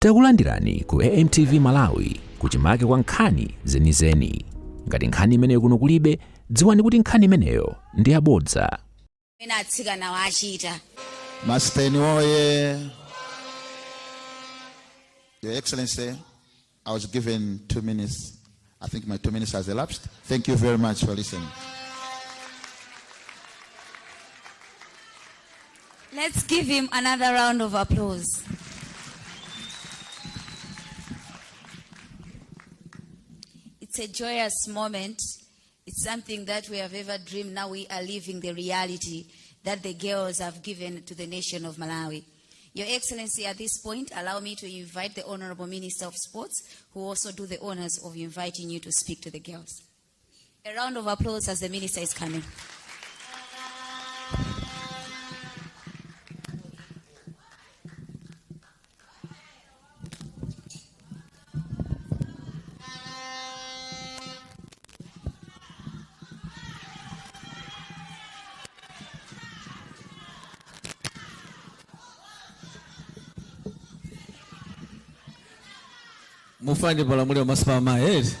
Takulandirani ku AMTV Malawi kuchimake kwa nkhani zenizeni. Ngati nkhani imeneyo kuno kulibe, dziwani kuti nkhani imeneyo ndi yabodza. Zimene atsikanawa achita. Masiteni woye! Your Excellency, I was given 2 minutes. I think my 2 minutes has elapsed. Thank you very much for listening. Let's give him another round of applause. It's a joyous moment. It's something that we have ever dreamed. Now we are living the reality that the girls have given to the nation of Malawi. Your Excellency, at this point, allow me to invite the Honorable Minister of Sports, who also do the honors of inviting you to speak to the girls. A round of applause as the minister is coming. Mufane palamuliro pamaso pa amayi eti.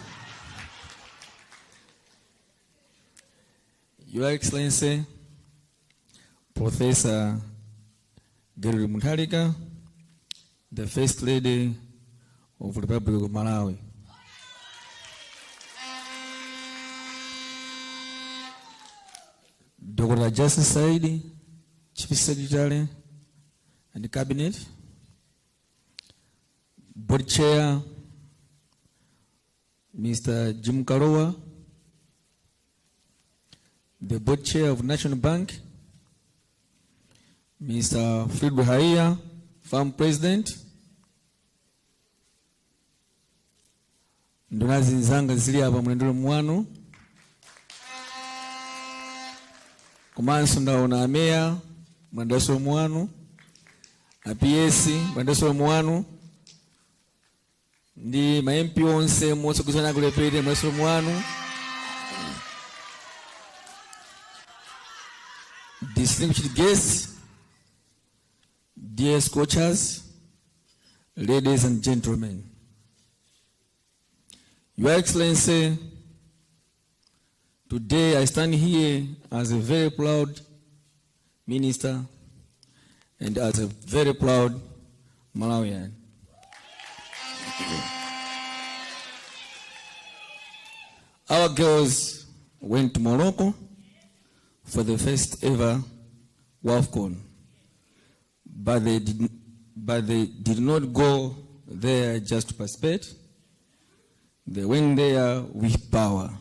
Your Excellency, Professor Gertrude Mutharika, the First Lady of Republic of Malawi. Dr. Justice Saidi, Chief Secretary and Cabinet, Board Chair, Mr. Jim Karowa, the Board Chair of National Bank, Mr. Fred Haiya, FAM President, nduna zinzanga zili apa mulendero mwanu, komanso ndaona ameya mwendeso mwanu, a PS mwendeso mwanu, ndi ma MP onse motsogozana kulepere mwendeso mwanu, distinguished guests, dear Scorchers, ladies and gentlemen. Your Excellency, today I stand here as a very proud minister and as a very proud Malawian. Our girls went to Morocco for the first ever WAFCON, but they did not go there just to participate. They went there with power.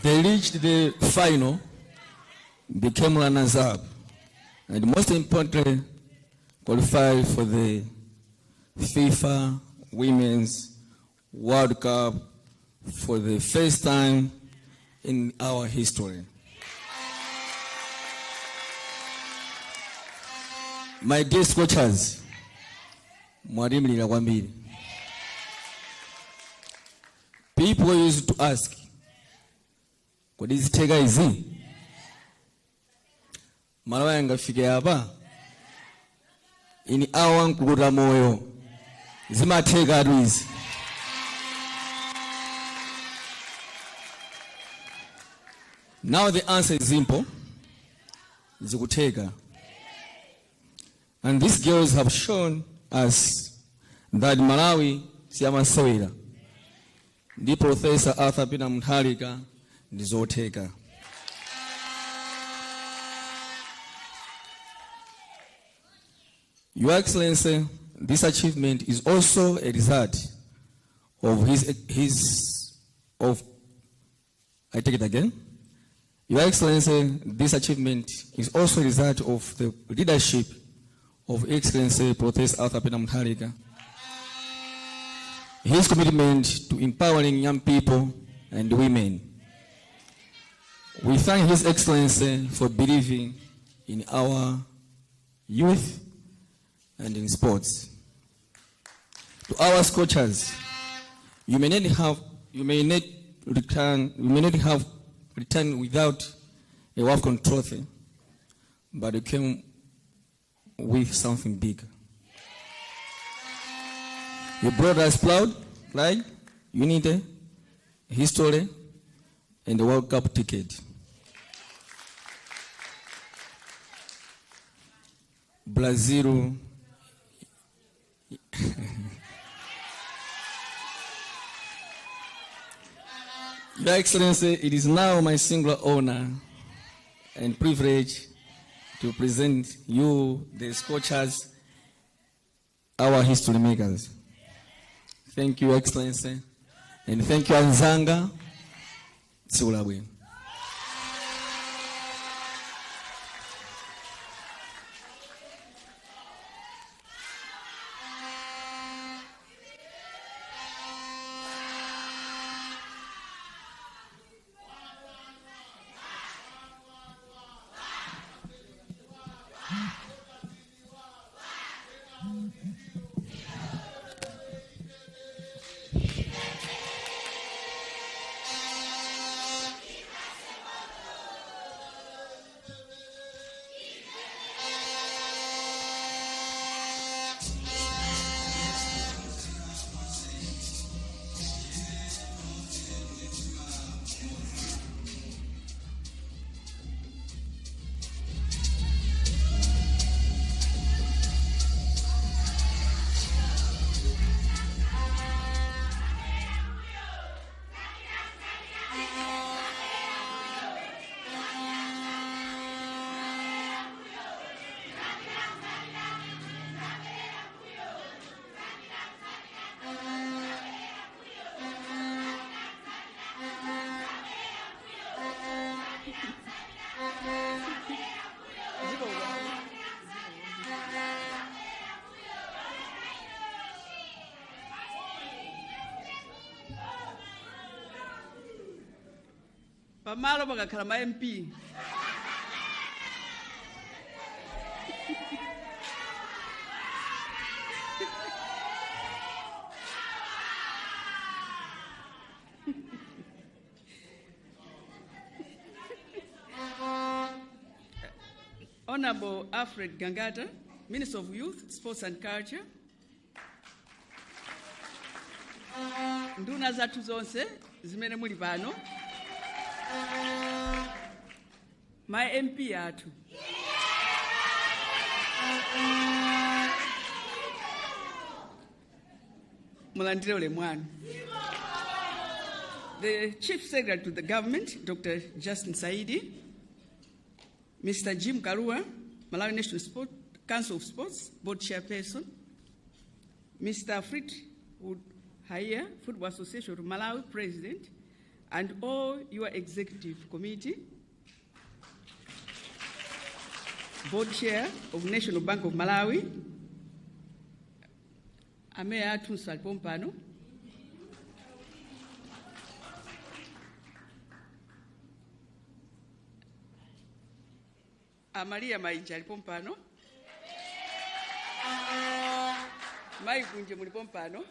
They reached the final, became runners-up, and most importantly, qualified for the FIFA Women's World Cup for the first time in our history. My dear Scorchers, mwalimirira kwambiri. People used to ask, "Kodi zitheka izi? Malawi angafike apa?" Ini awa nkukuta moyo zimathekatu izi. Now the answer is simple: zikutheka. And these girls have shown us that Malawi siyamasewera, ndi Professor Arthur Peter Mutharika ndi zotheka. Your Excellency, this achievement is also a result of his of I take it again. Your Excellency, this achievement is also a result of the leadership of Excellency Professor Arthur Peter Mutharika, his commitment to empowering young people and women. We thank His Excellency for believing in our youth and in sports. To our Scorchers, you may not return, you may not have returned without a WAFCON trophy, but you came with something big. You brought us proud, pride, unity, history, and the World Cup ticket. Brazil. Your Excellency, it is now my singular honor and privilege to present you, the Scorchers, our history makers. Thank you, Excellency, and thank you, anzanga. Tsiku labwino. Pamalo pakakhala ma MP. Honorable Alfred Gangata, Minister of Youth, Sports and Culture. Nduna zathu zonse zimene muli pano. Ma MP athu. Mulandire ulemu wanu. The Chief Secretary to the Government, Dr. Justin Saidi, Mr. Jim Kalua, Malawi National Sport, Council of Sports Board Chairperson, Mr. Fleetwood Haiya, Football Association of Malawi President, and all your executive committee, Board Chair of National Bank of Malawi, Ameya athunso alipo pano, Amaria Mainja alipo pano, Mayi Kunje mulipo pano,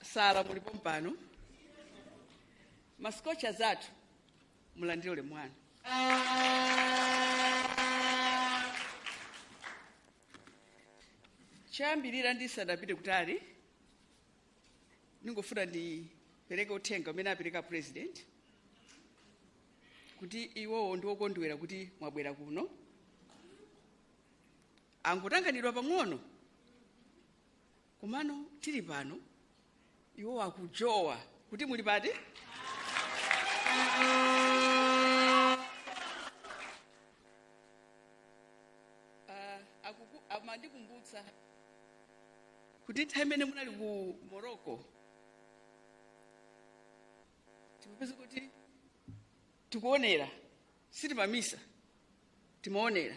Sara mulipo pano, ma Scorchers athu, mulandire ulemu wanu. Choyambirira, ndisanapite kutali, ningofuna ndipereke uthenga umene apereka President kuti iwowo ndi okondwera kuti mwabwera kuno. Angotanganidwa pang'ono, komano tili pano, iwowo akujowa kuti muli pati. Amandikumbutsa kuti nthawi imene munali ku Morocco, timapeza kuti tikuonera, sitimamisa, timaonera.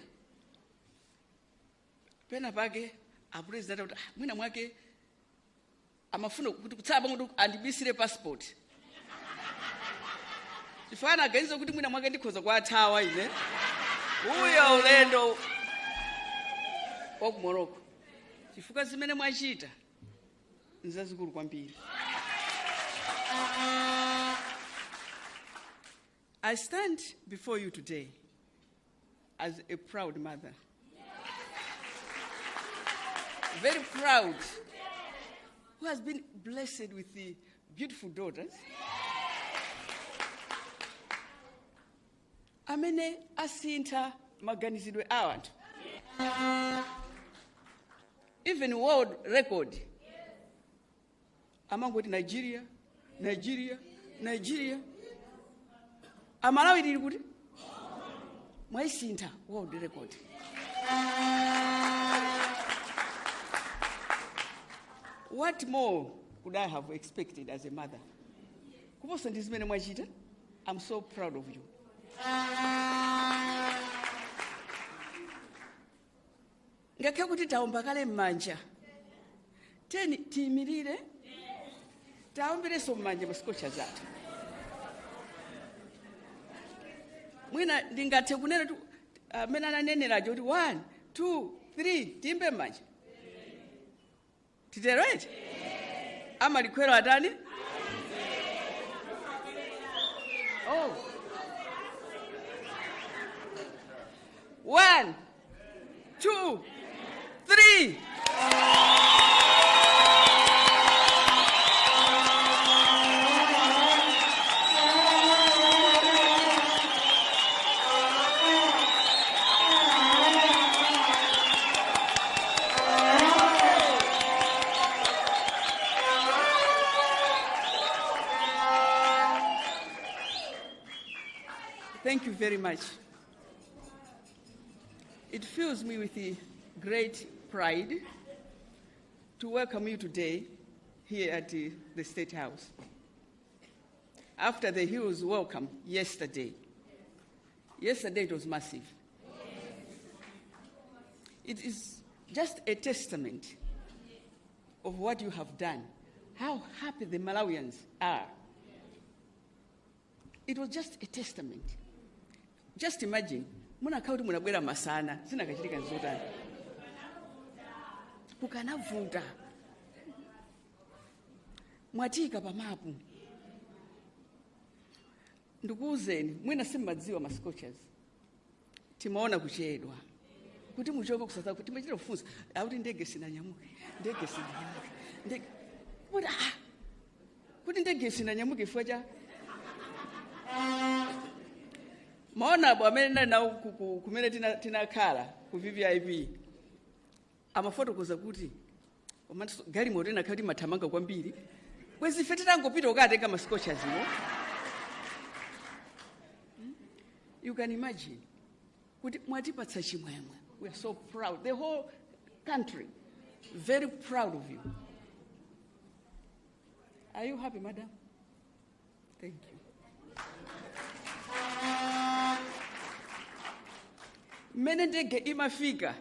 Pena pake apresident akuti, ah, mwina mwake amafuna kuti kutsala pang'ono andibisire passport, chifukwa anaganiza kuti mwina mwake ndikhoza kuwathawa ine uyo ulendo wa ku Morocco, chifukwa zimene mwachita nzazikulu kwambiri. I stand before you today as a proud mother. Very proud, who has been blessed with the beautiful daughters amene asintha maganizidwe a anthu, even world record. Amangoti Nigeria, Nigeria, Nigeria, Amalawi tili kuti mwaisintha world record. What more could I have expected as a mother kuposa ndi zimene mwachita? I'm so proud of you. Ngakhale kuti taomba kale m'manja, teni tiyimirire, taomberenso m'manja ma Scorchers athu. Mwina ndingathe kunena tu amene ananenerajo kuti 1 2 3, tiyimbe m'manja. Titero eti? Amalikhwero atani? Oh. 1, 2, 3. Thank you very much. It fills me with great pride to welcome you today here at the State House. After the Hills welcome yesterday, yesterday it was massive. It is just a testament of what you have done, how happy the Malawians are. It was just a testament. Just imagine, munakhala kuti munabwera masana, zinakachitika nzotani? Kukanavuta. Mwatiyika pamapu. Ndikuwuzeni, mwina simmadziwa ma Scorchers, timaona kuchedwa kuti muchoke ku South Africa. Timachita kufunsa akuti ndege sinanyamuke, ndege sinanyamuke, ndege kuti, ah, kuti ndege sinanyamuke chifukwa cha maonapo amene ndali nawo kumene tinakhala ku VVIP amafotokoza kuti komanso galimoto inakhala kuti imathamanga kwambiri, bwezi ife titangopita kukatenga ma Scorchers wo. You can imagine kuti mwatipatsa chimwemwe. We are so proud, the whole country very proud of you. Are you happy, madam? Thank you. Mmene ndege imafika,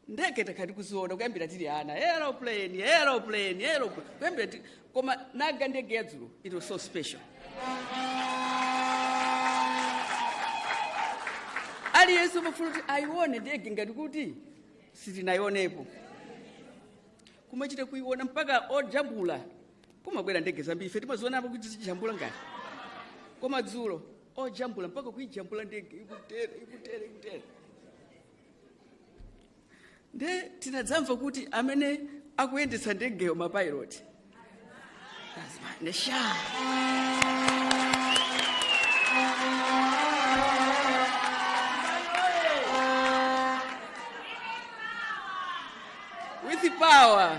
ndege takati kuziona kuyambira tili ana, aeroplane, aeroplane, aeroplane, kuyambira koma naga ndege yadzulo, it was so special. Aliyense umafuna kuti ayione ndege ngati kuti sitinayionepo, kumachita kuiona mpaka ojambula. Kumabwera ndege zambiri, ife timazionapo kuti zijambula ngati, koma dzulo ojambula mpaka kuijambula ndege ikutere, ikutere, ikutere. Nde tinadzamva kuti amene akuyendetsa ndegeyo, mapilot, nesha. With power.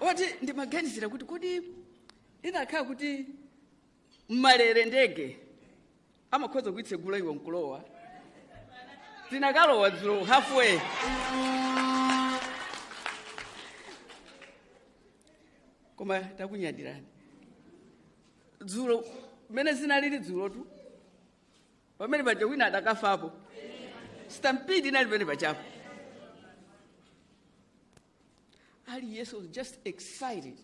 Oti ndimaganizira kuti kodi inakhala kuti mmalere ndege amakhoza kuitsegula iwe nkulowa, tinakalowa dzulo halfway. Koma takunyadirani dzulo mmene zinalili dzulotu, pamene paja wina adakafapo, stampede inali pamene pachapo. Aliyense was just excited,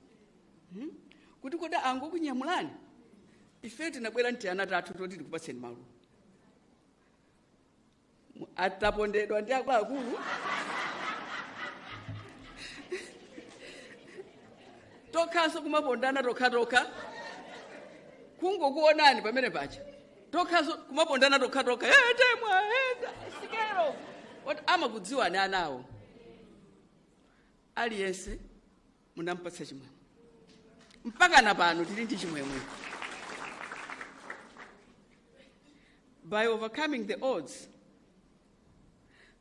Kuti kodi angokunyamulani? Ife tinabwera nti ana tathu toti tikupatseni maluwa, atapondedwa ndi akuluakulu. Tokhanso kumapondana tokhatokha, kungokuonani pamene pacha, tokhanso kumapondana tokhatokha, "Eh, Temwa, eh, Sikelo." Oti amakudziwani anawo. Aliyense munampatsa chimwemwe. Mpaka na pano tili ndi chimwemwe. By overcoming the odds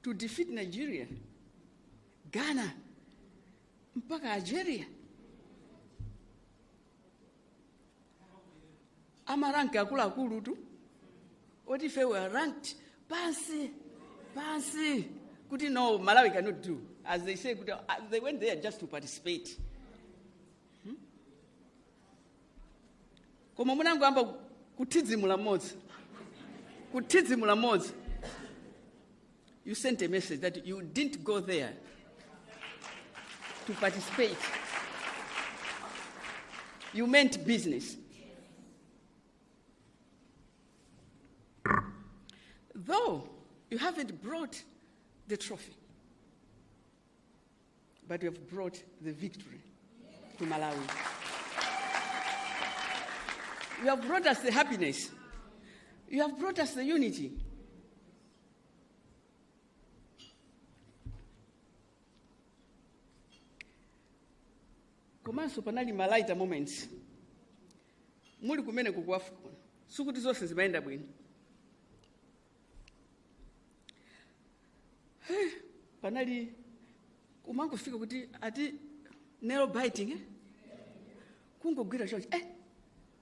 to defeat Nigeria, Ghana, mpaka Algeria, ama rank akuluakulu tu, oti ife we are ranked pansi pansi, kuti no, Malawi cannot do, as they say, kuti they went there just to participate. Koma munangoyamba kuthidzimula mmodzi, kuthidzimula mmodzi, you sent a message that you didn't go there to participate, you meant business. Though you haven't brought the trophy, but you have brought the victory to Malawi. You have brought us the happiness. You have brought us the unity. Komanso panali ma lighter moments muli kumene ku AFCON. Sikuti zonse zimayenda bwino. Panali kumangofika kuti ati nail biting, eh? Kungogwira choncho, eh,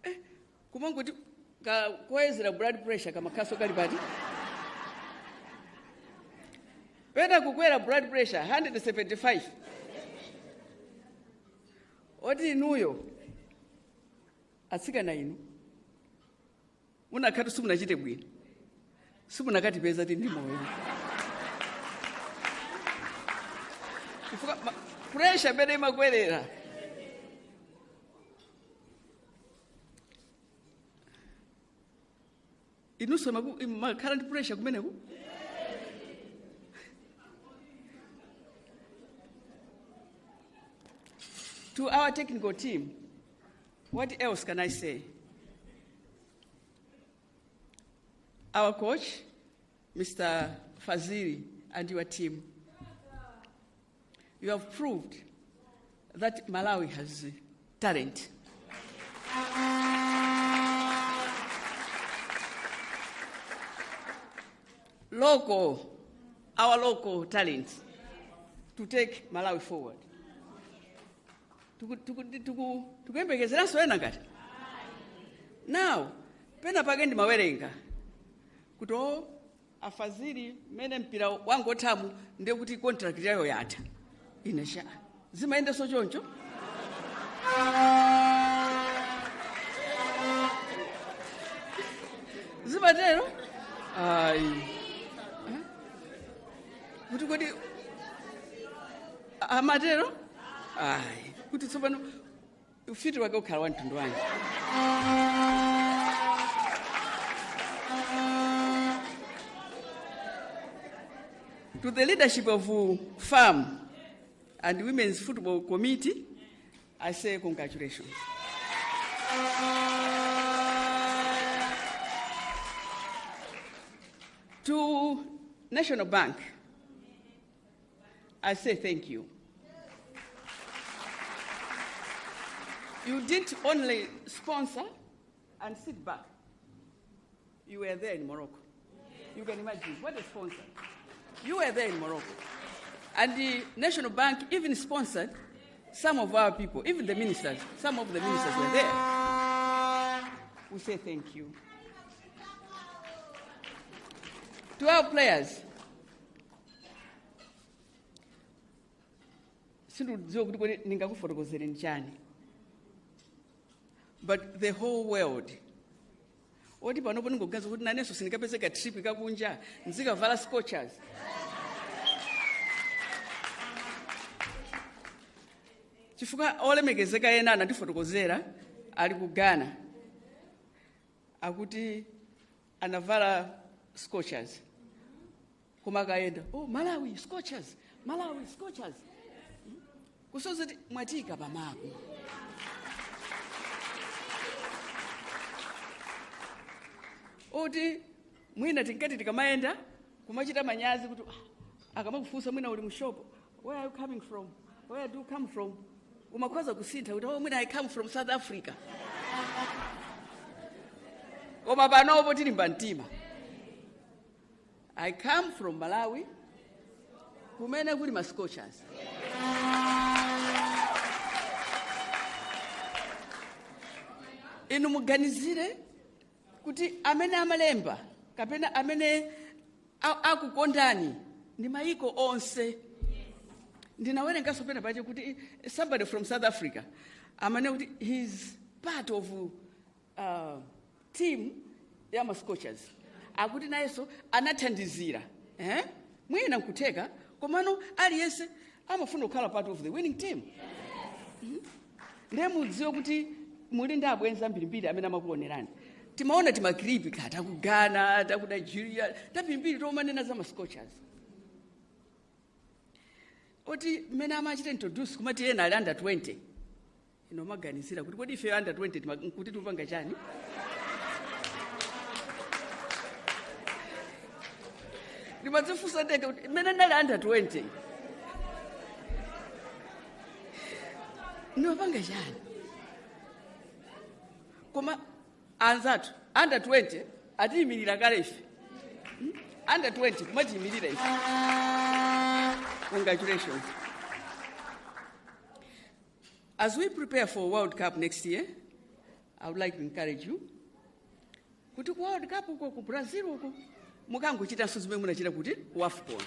eh, kumangoti ka koyezera blood pressure kamakhaso kali pati pena kukwera blood pressure 175, oti inuyo atsikana inu munakhati simunachite bwino, simunakatipeza ti ndi moyo, chifukwa pressure imene imakwerera. Inunso makhala ndi pressure kumeneku? To our technical team, what else can I say? Our coach, Mr. Fazili, and your team, you have proved that Malawi has talent. Local, our local talent to take Malawi forward. Tikuyembekezeranso ena ngati now pena pake ndimawerenga kuti o a Fazili mmene mpira wangothamu, ndiye kuti contract yayo yatha. Ine sha, zimayendanso choncho? Zimatero? Ayi. Eh? Kuti kodi amatero? Ayi, kuti tsopano ufiti wake ukhala wa mtundu wanji? To the leadership of FAM and Women's Football Committee, I say congratulations. To National Bank, I say thank you. You didn't only sponsor and sit back. You were there in Morocco. You can imagine what a sponsor. You were there in Morocco. And the National Bank even sponsored some of our people, even the ministers. Some of the ministers were there. We say thank you. To our players, sindikudziwa kuti kodi ndingakufotokozereni chani, but the whole world, oti panopo ndingoganiza kuti nanenso sindikapezeka trip kakunja nzikavala Scorchers. Chifukwa olemekezeka ena anandifotokozera ali ku Ghana, akuti anavala Scorchers, koma akayenda, "Oh, Malawi Scorchers, Malawi Scorchers." Kusonyeza kuti mwatiyika pamapu. Oti mwina tinkati tikamayenda kumachita manyazi kuti ah, akamakufunsa mwina uli mushopo, "Where are you coming from? Where do you come from?" Umakhoza kusintha kuti, "Oh, mwina I come from South Africa." Koma panopo tilimba mtima, "I come from Malawi, kumene kuli ma Scorchers." Inu muganizire kuti amene amalemba kapena amene akukondani ndi mayiko onse. Ndinawerenganso pena pache kuti somebody from South Africa amene kuti he's part of team ya ma Scorchers, akuti nayenso anathandizira, eh? Mwina nkutheka, komano aliyense amafuna kukhala part of the winning team. Ndiye mudziwe kuti muli ndi abwenzi ambirimbiri amene amakuonerani. Timaona tima clip ka taku Ghana, taku Nigeria, tambirimbiri tomanena za ma Scorchers, oti mmene amachita introduce kumati ena ali under 20. Ino maganizira kuti kodi ife under 20 nkuti tikupanga chani? Ndimadzifunsa ndekha kuti mmene ndali under 20 ndimapanga chani? Koma anzathu under 20 atiyimirira kale ife. Under 20 kumatiyimirira ife. Congratulations. As we prepare for World Cup next year, I would like to encourage you kuti ku World Cup uko ku Brazil uko mukangochitanso zimene munachita kuti ku AFCON.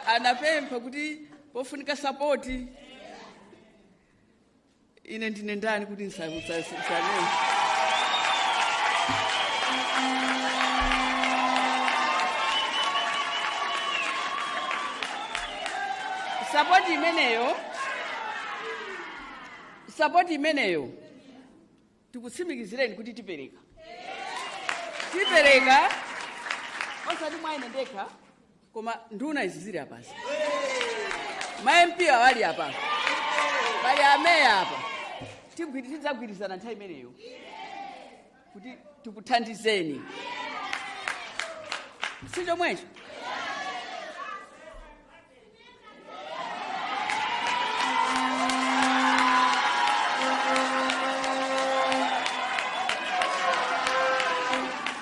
Anapempha kuti pofunika support. Ine ndine ndani kuti ndisanene? Support imeneyo, support imeneyo tikutsimikizireni kuti tipereka, tipereka osati mwa ine ndekha, koma nduna izi zili apazi, ma MP awali apa, pali ameya apa. Tidzagwirizana nthawi imeneyo kuti tikuthandizeni, si chomwecho?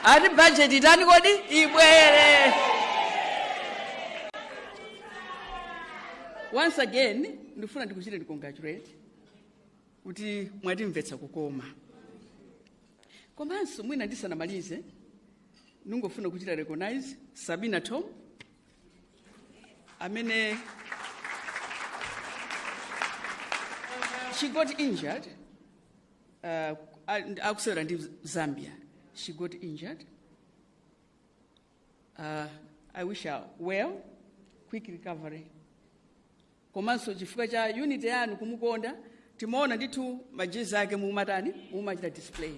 Ati budget itani kodi? Ibwere. Once again ndifuna ndikuchite congratulate kuti mwatimvetsa kukoma. Komanso mwina ndisanamalize, ndingofuna kuchita recognize Sabina Thom amene she got injured akusewera ndi Zambia. She got injured. I wish her well, quick recovery. Komanso chifukwa cha unity yanu kumukonda, timaona ndithu majezi ake mumatani, mumachita display.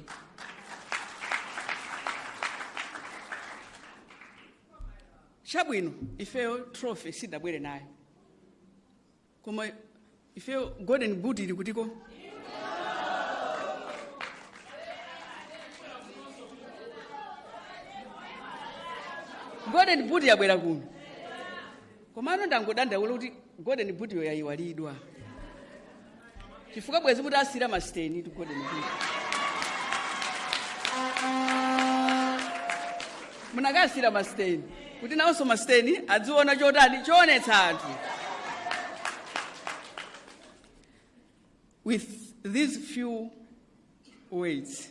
Chabwino, ifeyo trophy sidabwere nayo, koma ifeyo golden boot ili kutiko? Golden boot yabwera kuno, komano ndangodandaula kuti golden boot yo yayiwalidwa, chifukwa bwezi mutasira masiteni tu golden boot, munakasira masiteni kuti nawonso masiteni adziona chotani, choonetsa anthu. With these few words,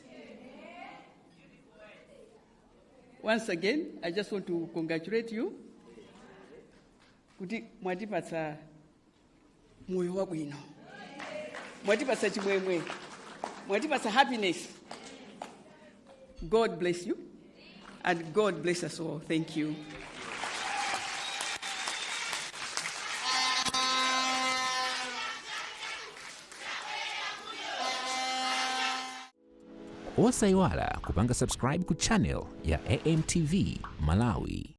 once again I just want to congratulate you kuti mwatipatsa moyo wabwino, mwatipatsa chimwemwe, mwatipatsa happiness. God bless you and God bless us all. Thank you. Osayiwala kupanga subscribe ku channel ya AMTV Malawi.